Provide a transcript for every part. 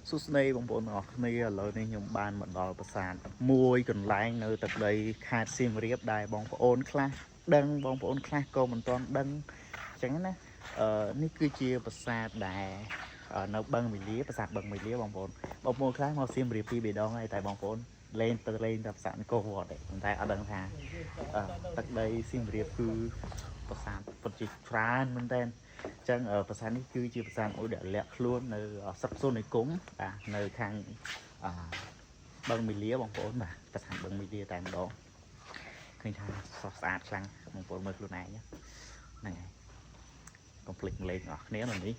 សួស្តីបងប្អូនទាំងអស់គ្នាឥឡូវនេះខ្ញុំបានមកដល់ប្រាសាទមួយកន្លែងនៅទឹកដីខេត្តសៀមរាបដែលបងប្អូនខ្លះដឹងបងប្អូនខ្លះក៏មិនទាន់ដឹងអញ្ចឹងណាអឺនេះគឺជាប្រាសាទដែលនៅបឹងមាលាប្រាសាទបឹងមាលាបងប្អូនបងប្អូនខ្លះមកសៀមរាបពីរបីដងហើយតែបងប្អូនលេងទៅលេងតែប្រាសាទអង្គរវត្តទេប៉ុន្តែអត់ដឹងថាអឺទឹកដីសៀមរាបគឺប្រាសាទពិតជាច្រើនមែនតើ អញ្ចឹងប្រាសាទនេះគឺជាប្រាសាទមួយដែលលាក់ខ្លួននៅស្រុកសូននិគមបាទនៅខាងអបឹងមីលាបងប្អូនបាទប្រាសាទបឹងមីលាតែម្ដងឃើញថាស្រស់ស្អាតខ្លាំងបងប្អូនមើលខ្លួនឯងហ្នឹងហើយកុំភ្លេចមកលេងអស់គ្នានៅនេះ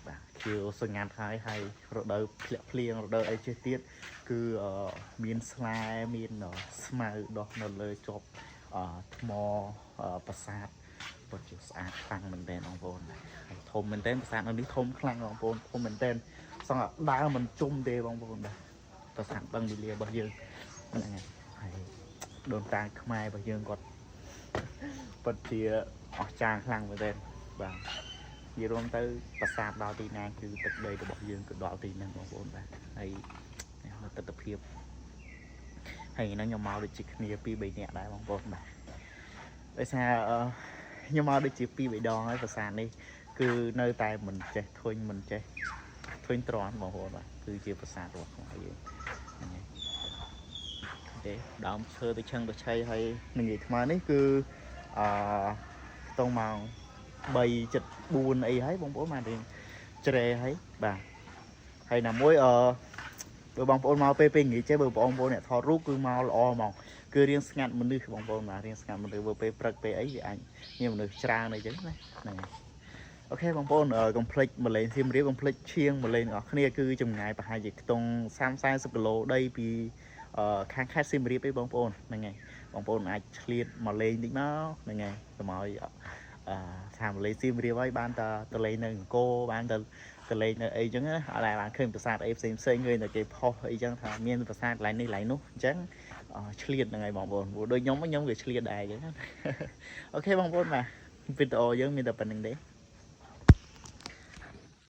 បាទខៀវសងាត់ហើយហើយរដូវធ្លាក់ភ្លៀងរដូវអីចេះទៀតគឺមានស្លែមានស្មៅដុះនៅលើជាប់ថ្មប្រាសាទពិតជាស្អាតខ្លាំងមែនទែនបងប្អូន ហើយធំមែនទែនប្រាសាទនៅនេះធំខ្លាំងបងប្អូនធំមែនទែនសង្ឃដើរមិនជុំទេបងប្អូនបាទប្រាសាទបឹងវិលារបស់យើងហ្នឹងហើយហើយដូនតាខ្មែររបស់យើងគាត់ពិតជាអស្ចារ្យខ្លាំងមែនទែនបាទនិយាយរួមទៅប្រាសាទដល់ទីណាគឺទឹកដីរបស់យើងគឺដល់ទីហ្នឹងបងប្អូនបាទហើយនេះមើលទស្សនភាពហើយហ្នឹងខ្ញុំមកដូចជាគ្នា2 3នាក់ដែរបងប្អូនបាទដោយសារខ្ញុំមកដូចជា2 3ដងហើយប្រាសាទនេះ គឺនៅតែមិនចេះធុញមិនចេះធុញទ្រាន់បងប្អូនបាទគឺជាប្រាសាទរបស់ខ្មែរយើងហ្នឹងហើយទេដើមឈើទៅឆឹងទៅឆៃហើយនឹងនិយាយថ្មនេះគឺអឺខ្ទង់ម៉ោង3:74អីហើយបងប្អូនបានរៀងជ្រេហើយបាទហើយណាមួយអឺបើបងប្អូនមកពេលពេលងាយចេះបើបងប្អូនអ្នកថតរូបគឺមកល្អហ្មងគឺរៀងស្ងាត់មនុស្សបងប្អូនបាទរៀងស្ងាត់មនុស្សបើពេលព្រឹកពេលអីវាអាចមានមនុស្សច្រើនអីចឹងណាហ្នឹងហើយ OK បងប្អូនកុំភ្លេចមកលេងសៀមរាបកុំភ្លេចឈៀងមកលេងទាំងអស់គ្នាគឺចម្ងាយប្រហែលជាខ្ទង់30 40គីឡូដីពីខាងខេត្តសៀមរាបឯងបងប្អូនហ្នឹងហើយបងប្អូនអាចឆ្លៀតមកលេងតិចមកហ្នឹងហើយកុំឲ្យអឺថាមកលេងសៀមរាបហើយបានតែទៅលេងនៅអង្គរបានទៅទៅលេងនៅអីចឹងណាអត់ដែលបានឃើញប្រាសាទអីផ្សេងផ្សេងឃើញតែគេផុសអីចឹងថាមានប្រាសាទកន្លែងនេះកន្លែងនោះអញ្ចឹងឆ្លៀតហ្នឹងហើយបងប្អូនព្រោះដូចខ្ញុំខ្ញុំក៏ឆ្លៀតដែរអញ្ចឹងណាOK បងប្អូនបាទវីដេអូយើងមានតែប៉ុណ្្នឹងទេ។